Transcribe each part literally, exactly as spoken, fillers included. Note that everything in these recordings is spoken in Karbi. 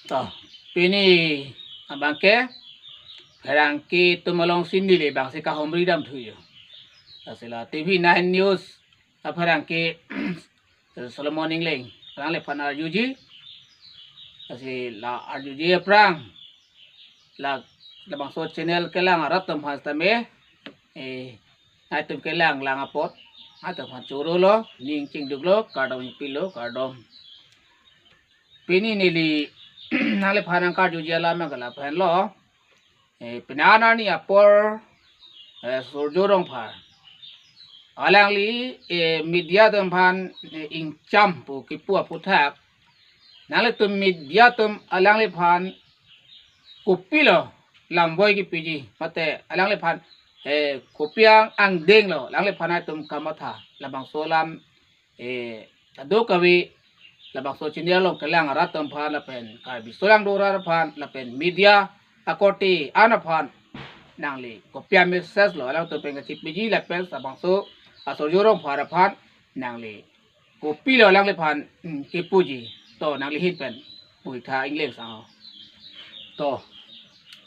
To, pini abangke pherangke atum alongsi neli abangsi kahumri dam thuyo. Lasi la T V nine News apherangke Solomon Engleng, alangliphan arjuji. Lasi la arjuji aphrang, la labangso channel kelang arat atum aphan sitame, eh, nangtum kelang lang apot, nangtum aphan chorolo, ning chingduklo, kardom pilo, kardom. Pini neli nangliphan nangkarjuji alam ke lahenlo. Eh, penang arni apor, eh, Surjo Rongphar, alangli, eh, media atum aphan, eh, ingcham pu kipu aphuthak, nanglitum media atum alangliphan kopilo lamvoi kipiji, mate alangliphan, eh, kopi angdenglo, alangliphan nangtum kamatha, labangso alam, eh, kadokave labangso channel along kelang arat atum aphan lapen Karbi aso lang do arat aphan lapen media akorte an aphan nangli kopi amessage lo alangtum pen kachipiji lapen labangso aSurjo Rongphar aphan nangli kopilo alangliphan, mm, kipuji? To nangli ahin pen puitha Engleng sang ho. To,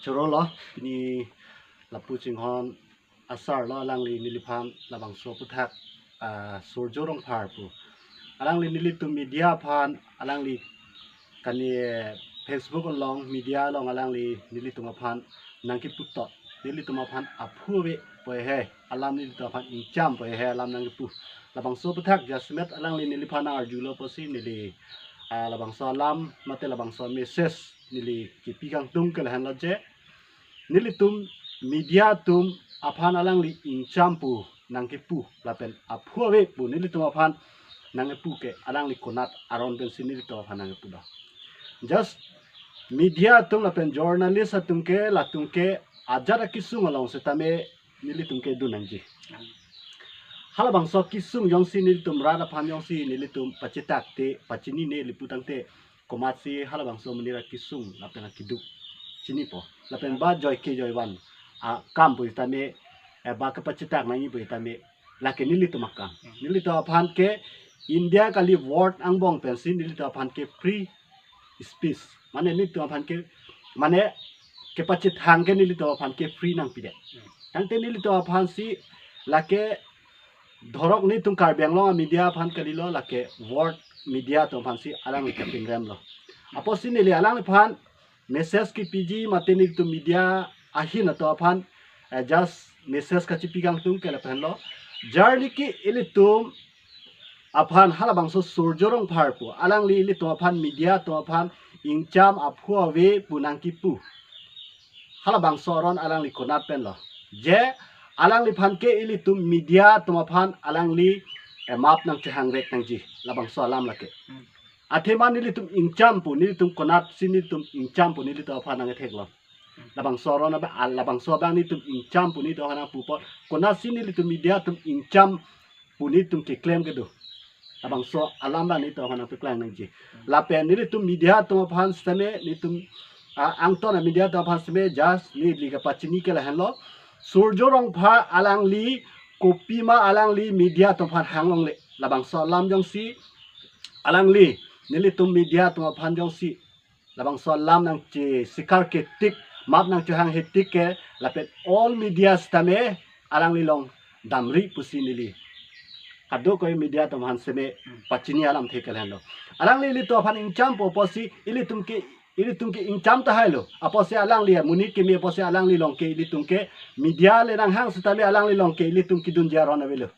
chorolo, pini lapu chinghon asarlo, alangli neliphan labangso aphuthak, ah, Surjo Rongphar pu. Alangli nelitum media aphan, alangli kani Facebook along, media along alangli nelitum aphan nangkipu to, nelitum aphan aphu ave pu he alam, nelitum aphan ingcham pu he alam nangkipu. Labangso aphuthak jasemet alangli neliphan nang-arjulo pusi neli, ah, labangso alam mate labangso message neli kipi kangtung ke lahenlo je, nelitum media atum aphan alangli ingcham pu nangkipu lapen aphu ave pu nelitum aphan nangkipu ke alangli konat aron pensi nelitum aphan nangkipu do? Just media atum lapen journalist atum ke, latum ke ajat akesung along sitame nelitum kedun nangji. Halabangso akesung jongsi nelitum rat aphan jongsi nelitum pachetak te, pachinine lapu tangte, komatsi halabangso amonit akesung lapen akeduk chinipo. Lapen ba joike joivan akam pu sitame, eh, ba kepachetak nangji pu sitame, lake nelitum akam. Nelitum aphan ke India kali world angbong pensi nelitum aphan ke free speech, mane nelitum aphan ke, mane kepachethang ke nelitum aphan ke free nangpidet. Tangte nelitum aphansi lake dhorok nelitum Karbi Anglong amedia aphan kalilo, lake world media atum aphansi alangli kapingrem lo. Apotsi neli alangliphan message kipiji mate nelitum media ahin atum aphan, eh, just message kachipi kangtung ke lahenlo. Jarni ke ilitum aphan halabangso Surjo Rongphar pu alangli ilitum aphan media atum aphan ingcham aphu ave pu nangkipu, halabangso aron alangli konat penlo? Je alangliphan ke ilitum media atum aphan alangli, eh, map nangchehang vek nangji, labangso alam lake. Hmm. Athema nelitum ingcham pu, nelitum konatsi nelitum ingcham pu nelitum aphan nangketheklo? Hmm. Labangso aron abang, ah, labangso abang nelitum ingcham pu nelitum aphan nangpu apot, konatsi nelitum media atum ingcham pu nelitum keklem kedo? Labangso alam abang nelitum aphan nangpeklang nangji. Lapen nelitum media atum aphan sitame, nelitum, ah, angton amedia atum aphan sitame just neli kapachini ke lahenlo. Surjo Rongphar alangli kopima alangli media atum aphan hang longle, labangso alam jongsi alangli nelitum media atum aphan jongsi labangso alam nangchesikar ketik, map nangchehanghe tik ke, lapen all media sitame alangli along damri pusi neli kadokave media atum aphan sitame pachini alamthe ke lahenlo. Alangli ilitum aphan ingcham pu apotsi ilitum ke, ilitum ke ingcham tahailo. Apotsi alangli amonit keme apotsi alangli along ke ilitum ke media le nanghang sitame alangli along ke ilitum kedunji aron avelo.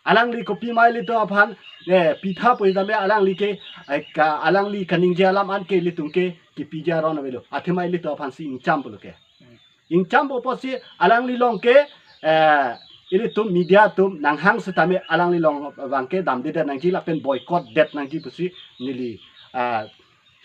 Alangli kopima ilitum aphan, eh, pitha pu sitame alangli ke, eh, ka, alangli kaningje alam an ke ilitum ke kipiji aron avelo. Athema ilitum aphansi ingcham pulo ke. Ingcham pu apotsi alangli along ke, eh, ilitum media atum nanghang sitame alangli along abang ke damdedet nangji lapen boycott det nangji pusi neli, ah,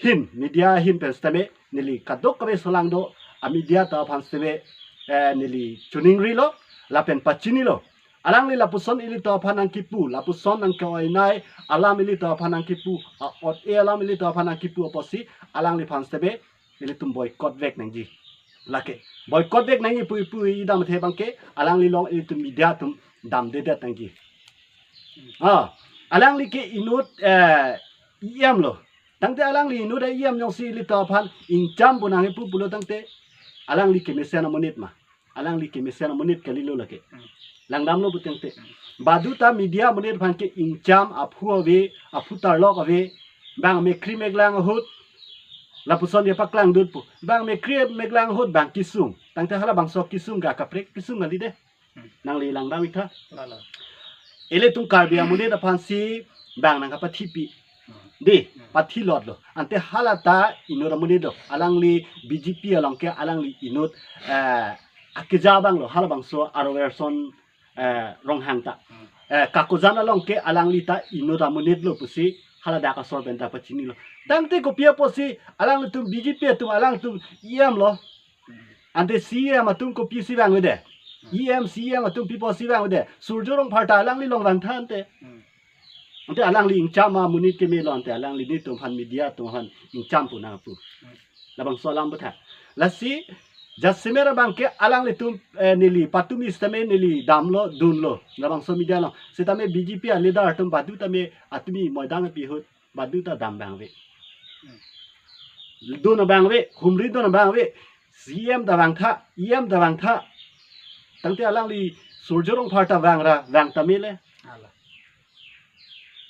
ahin, media ahin pen sitame neli kadokave solangdo amedia atum aphan sitame, eh, neli choningrilo lapen pachinilo. Alangli lapuson ilitum aphan nangkipu, lapuson nangke-oinei alam ilitum aphan nangkipu, a-ot-e alam ilitum aphan nangkipu apotsi alangliphan sitame ilitum boycott vek nangji. Lake boycott vek nangji pu, pu idam athe abang ke alangli along ilitum media atum damdedet nangji. Ah, alangli ke inut, eh, E M lo. Tangte alangli inut a-E M jongsi ilitum aphan ingcham pu nangkipu pulo tangte, alangli kemesen amonit ma? Alangli kemesen amonit kalilo lake. Hmm. Langdamlo pu tangte. Badu ta media amonit aphan ke ingcham aphu ave, aphu tarlok ave, bang mekkri meklang ahut, lapuson ya paklang dut pu. Bang mekkri meklang ahut bang kesung. Tangte halabangso kesung ga kaprek kesung kali de. Hmm. Nangli langdam ik tha. Lalo. Ilitum Karbi amonit aphansi bang nangkapathipi. Hmm. Di, hmm, pathilotlo. Ante hala ta inut amonit do. Alangli B J P along ke alangli inut, eh, akeja abang lo. Halabangso Aro Werson, eh, Ronghang ta. Hmm. Eh, Kakojan along ke alangli ta inut amonit lo pusi haladak asor pen ta pachinilo. Tangte kopi apotsi alanglitum B J P atum alangtum E M lo. Ante C E M atum kopisi vang vede? E M C E M atum pi apotsi vang vede? Surjya Rongphar ta alangli along vang tha ante. Hmm. Ante alangli ingcham amonit kemelo ante alangli nelitum aphan media atum aphan ingcham pu nangpu. Hmm. Labangso alam butha. Lasi jasemet abang ke alanglitum, eh, neli patumi sitame neli damlo dunlo. Labangso media along. Sitame B J P a-leader atum badu tame atumi moidang pi ahut badu ta dam abang ave. Hmm. Dun abang ave, humri dun abang ave. C E M ta vang tha, E M ta vang tha. Tangte alangli Surjya Rongphar ta vang ra, vang tame le. Ala.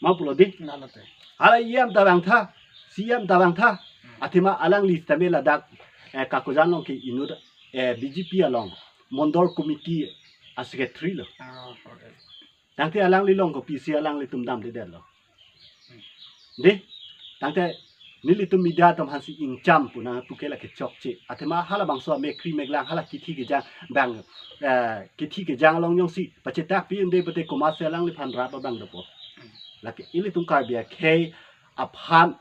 Ma pulo di? Lalo te. Hala E M ta vang tha, C E M ta vang tha. Hmm. Athema alangli tame ladak, eh, Kakojan along ke inut, eh, B J P along Mondol Committee a-secretary lo. Ah, okay. Tangte alangli along kopisi alanglitum damdedetlo. Di, tangte nelitum media atum aphansi ingcham pu nangpu ke lake chokche. Athema halabangso amekkri meklang hala kithi kejang bang, eh, kithi kejang along jongsi pachetak pi un'e pute komatsi alangliphan rap abang dopo. Lake ilitum Karbi akhei aphan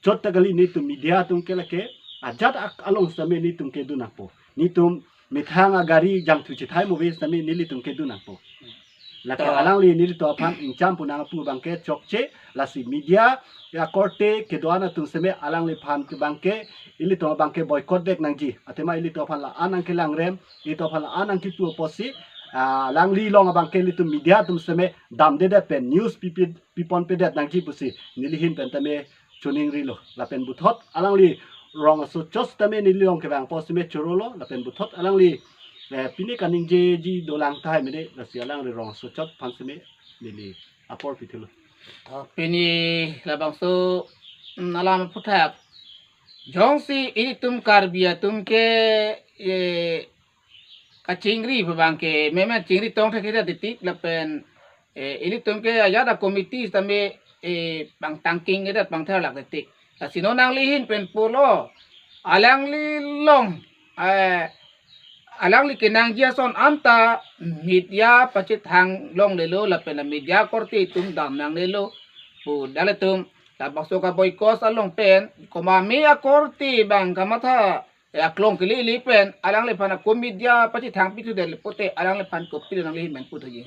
chot ta kali, nelitum media atum ke lake ajat ak along sitame nelitum kedo nangpo. Nelitum methang agari jangthu chethai mo ave sitame nelitum kedo nangpo. Lake to alangli nelitum aphan ingcham pu nangpu abang ke chokche, lasi media akorte kedo-an atum sitame alangliphan ke abang ke ilitum abang ke boycott vek nangji. Athema ilitum aphan la-an nangkelangrem, ilitum aphan la-an nangkipu apotsi, ah, alangli along abang ke ilitum media atum sitame damdedet pen news pipi piponpedet nangji pusi neli ahin pen tame choningrilo. Lapen puthot alangli rong aso chot tame neli along kevang apot sitame chorolo. Lapen puthot alangli, eh, pine kaningjeji dolang tahai mene, lasi alangli rong aso chot aphan sitame neli apor pithulo. To pini labangso, mm, alam aphuthak. Jongsi ilitum Karbi atum ke, eh, kachingri pu abang ke, meme chingri tong thek thek titik lapen, eh, ilitum ke ajat a-committee sitame, eh, bang tangking edet bang therlak titik. Lasi non nangli ahin pen pulo, alangli along, eh, alangli kenangji ason anta media pachethang longlelo lapen media akorte atum dam nanglelo pu dalatum labangso ka-boycott along pen komat me akorte bang kamatha, eh, aklong kele-le pen alangliphan ako media pachethang pithudet pute alangliphan kopilo nangli ahin pen puthuji?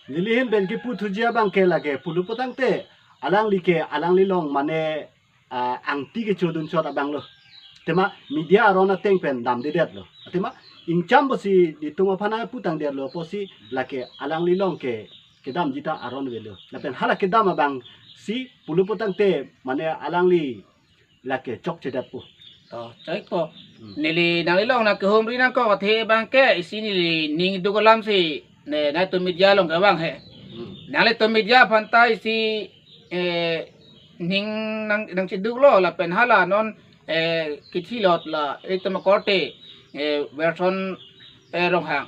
Neli ahin pen kiputhuji abang ke lake pulo putangte alangli ke alangli along mane, ah, angti kechodun chot abang lo. Athema media aron ateng pen damdedetlo. Athema ingcham pusi nelitum aphan putangdetlo pusi lake alangli along ke kedamji ta aron avelo. Lapen hala kedam abangsi pulo putangte mane alangli lake chokchedet pu. To, chokpo. Hmm. Neli nangli along nangkehumri nangkok athe abang ke isi neli ning duk alamsi ne nangtum media along kevang he. Hmm. Nanglitum media aphan ta isi, eh, ning nang, nangcheduklo lapen hala non, eh, kithilot la itum akorte, eh, Werson, eh, Ronghang.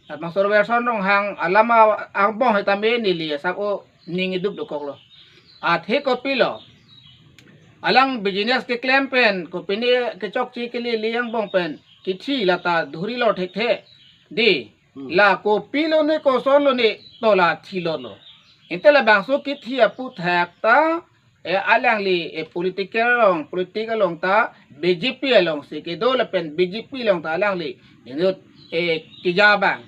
Labangso Werson Ronghang alam a-, angbong sitame neli asap o ning iduk dokoklo. Athe kopilo? Alang business keklem pen, kopine kechokche kele-le angbong pen kithi lata dhurilo thekthe. Di, hmm, la kopilo ne kosonlo ne to la thilotlo. Ante labangso kithi aphuthak ta, eh, alangli, eh, political along, politic along ta B J P alongsi kedo lapen B J P along ta alangli inut, eh, keja abang.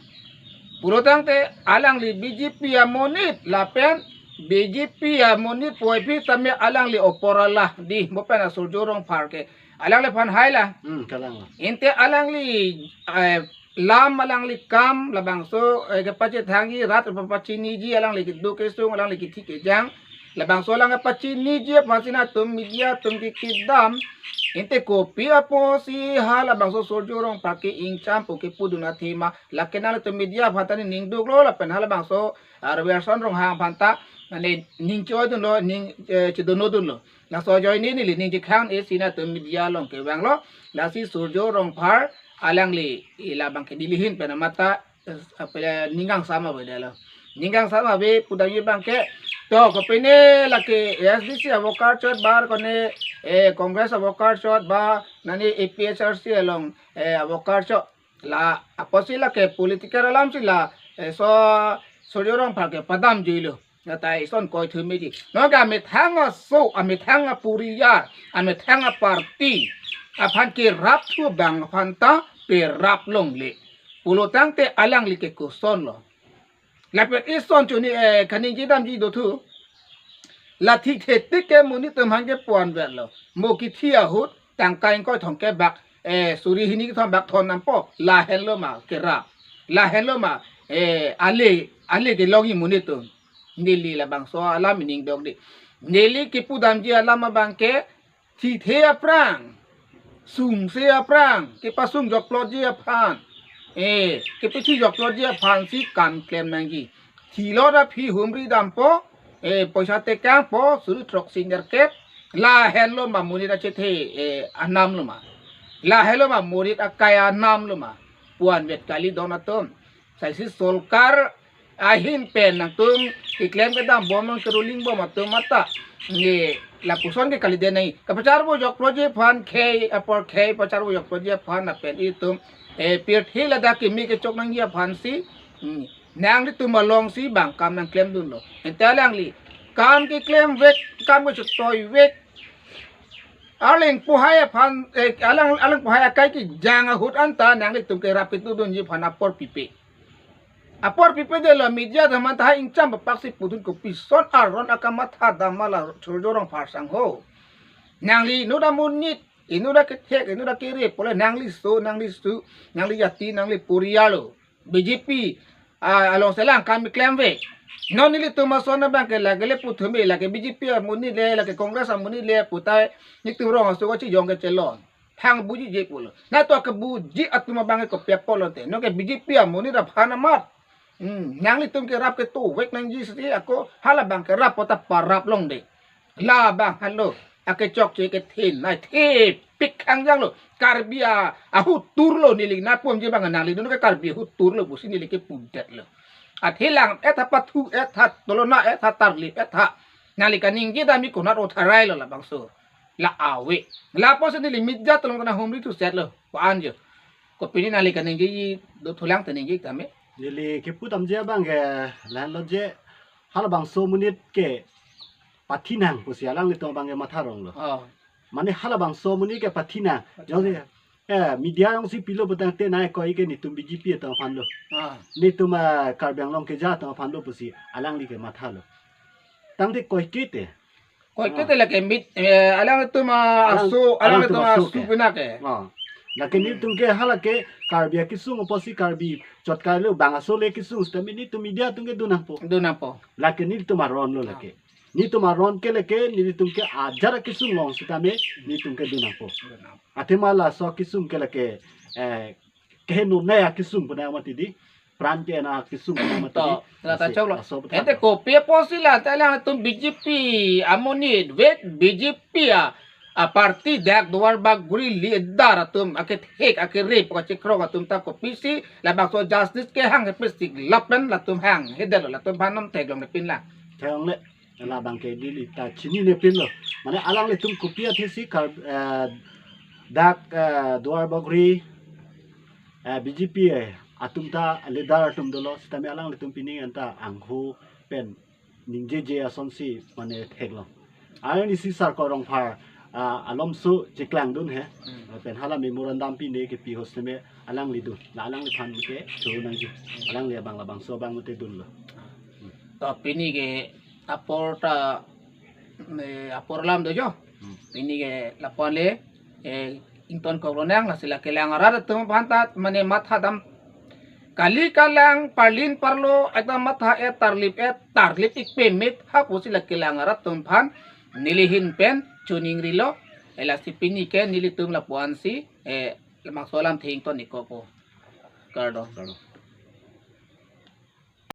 Pulotangte alangli B J P amonit lapen B J P amonit puvoiphit tame alangli opor ala di, mo pen asurjo Rongphar ke alangliphan haila. Hmm, kalang. Ante alangli, eh, lam alangli kam labangso, eh, kepachethangji rat papachiniji alangli kedo kesung alangli kithi kejang. Labangso alang kepachiniji aphansi nangtum media atum ke kedam. Ante kopi apotsi halabangso Surjya Rongphar ke ingcham pu kepudun athema. Lake nangtum media aphanta nening duklo lapen halabangso, ah, Robertson Ronghang aphanta nangning choidunlo, ning, eh, chedondunlo. Laso ajoine neli ning chekhang-esi nangtum media along kevanglo. Lasi Surjya Rongphar alangli, eh, labang ke Delhi ahin pen amatha, eh, apa ya, ning kangsam ave dei lo. Ning kangsam ave pudamji abang ke. To, kopine lake A S D C a-worker chot ba kone, eh, Congress a-worker chot ba nani A P H L C along, eh, a-worker chot. La apotsi lake political alamsi la, eh, so Surjya Rongphar ke padamjuilo. Lata ison koithumiji. Nonke amethang aso, amethang aporiyar, amethang aparty aphan kerapthu abang aphanta perap longle pulo tangte alangli ke kosonlo. Lapen ison chuni, eh, kaningje damji dothu. La thithe tik ke monit atum aphan ke puan verlo. Mo kithi ahut tangka ingkoi thomkep bak, eh, suri hini kethom bak thon nampo. Lahenlo ma kerap. Lahenlo ma, eh, ale, ale kelongji monit atum. Neli labangso alam nening dok dei. Neli kepudamji alam abang ke thithe aphrang, sungse aphrang, kepasung jokplotji aphan, eh, kepathi jokplotji aphansi kam klem nangji. Thilot aphi humri dampo, eh, poisa tekangpo, suri throksi nerkep, lahenlo ma monit achethe, eh, anamlo ma. Lahenlo ma monit akai anamlo ma. Puan vet kali don atum. Saisi sorkar ahin pen nangtum keklem kedam bom nang keruling bom atum mata. Nge lapuson ke kalidet nai. Kapachar bo jokplotji aphan khei apor khei pachar bo jokplotji aphan lapen itum, eh, pirthe ladak kimi kechok nangji aphansi. Hmm. Nanglitum alongsi bang kam nangklemdunlo. Ante alangli kam keklemvek, kam kechotoi vek. Aling pohai aphan, eh, alang, alang pohai akai kejang ahut anta nanglitum kerap ketudunji aphan apor pipe. Apor pipe dei lo, media atum aphanta ingcham papaksi pudun, kopison aron akamatha dam ma la Surjya Rongphar sangho. Nangli inut amonit, inut akethek, inut akere pule nangli so, nangli su, nangli jati, nangli poriyar lo. B J P, ah, alongsi alang kam keklemvek. Non nelitum ason abang ke lake le puthumi, lake B J P amonit le, lake Congress amonit le putai, nelitum rong aso kachijong kechelon. Thang buji je pulo. Na to kebuji atum abang ke kopi apotlo te. Nonke B J P amonit aphan amat. Hmm, nanglitum kerap ketovek nangji sri ako halabang kerap pota parap longde. Labang halo, akechokche kethin nai thepik khangjanglo. Karbi a, ahut turlo neli na pumji abang nanglidun ke Karbi ahut turlo pusi neli kepudetlo. Athe lang-et ha pathu-et ha tolona-et ha tarlip-et ha. Nangli kaningje damji konat o tharailo labangso. La ave. Lapuson neli media along kana humri thusetlo. Ko-an jo. Kopine nangli kaningje dothulang te ningje tame. Neli kepu damji abang ke lahenlo je halabangso amonit ke pathinang pusi alanglitum abang ke matha ronglo. Oh. Mane halabangso amonit ke pathinang. Pathinang. Jongsi, eh, media jongsi pilo putangte nai koi ke netum B J P atum aphanlo. Ah. Netum, ah, Karbi Anglong keja atum aphanlo pusi alangli ke mathalo. Tangte koike te. Koike te lake mit, eh, alangtum, ah, alang, aso, alangtum aso ke. Aso pina ke. Ah. Lake netum ke halake Karbi akesung apotsi Karbi chot kailo bang aso le kesung sitame netum media atum ke dun nangpo. Dun nangpo. Lake netum aron lo lake. Netum aron ke lake netum ke ajar akesung along sitame netum ke dun nangpo. Dun nangpo. Athema laso akesung ke lake, eh, keheno nai akesung puna mati dei. Pran ke-en akesung puna mati dei. To, lata choklo. Laso aphuthak. Ante kopi apotsi lata alangtum B J P amonit vek B J P a, a party dak Duar Bagori leader atum akethek akerap kachekrok atum ta kopisi labangso justice kehang kepisi lapen latum hanghe detlo, latum aphan non theklongle pinlang. Theklongle. Labang ke neli ta chininepinlo. Mane alanglitum kopi athesi Kar-, eh, dak, eh, Duar Bagori, eh, B J P, eh, atum ta leader atum dolo sitame alanglitum pining anta angho pen ningjeje asonsi mane theklong. Alanglisi Sarkor Rongphar, ah, alomso cheklangdun he. Hmm. Pen hala memorandum pine kepi ahut sitame alanglidun. La alangliphan ke choro nangji. Alangli abang labangso abang mate dunlo. To pini ke apor ta, eh, apor alam do jo. Hmm. Pini ke lapu-an le, eh, ingtonkoklo nang, lasi la kelang arat atum aphan ta mane matha dam Kali kalang, parlin parlo, ekdam matha-et, tarlip-et, tarlip-ik pemit, hapusi la kelang arat atum aphan neli ahin pen choningrilo. Lasi pini ke nelitum lapu-ansi, eh, labangso alam thengton-ikpo. Kardom, kardom.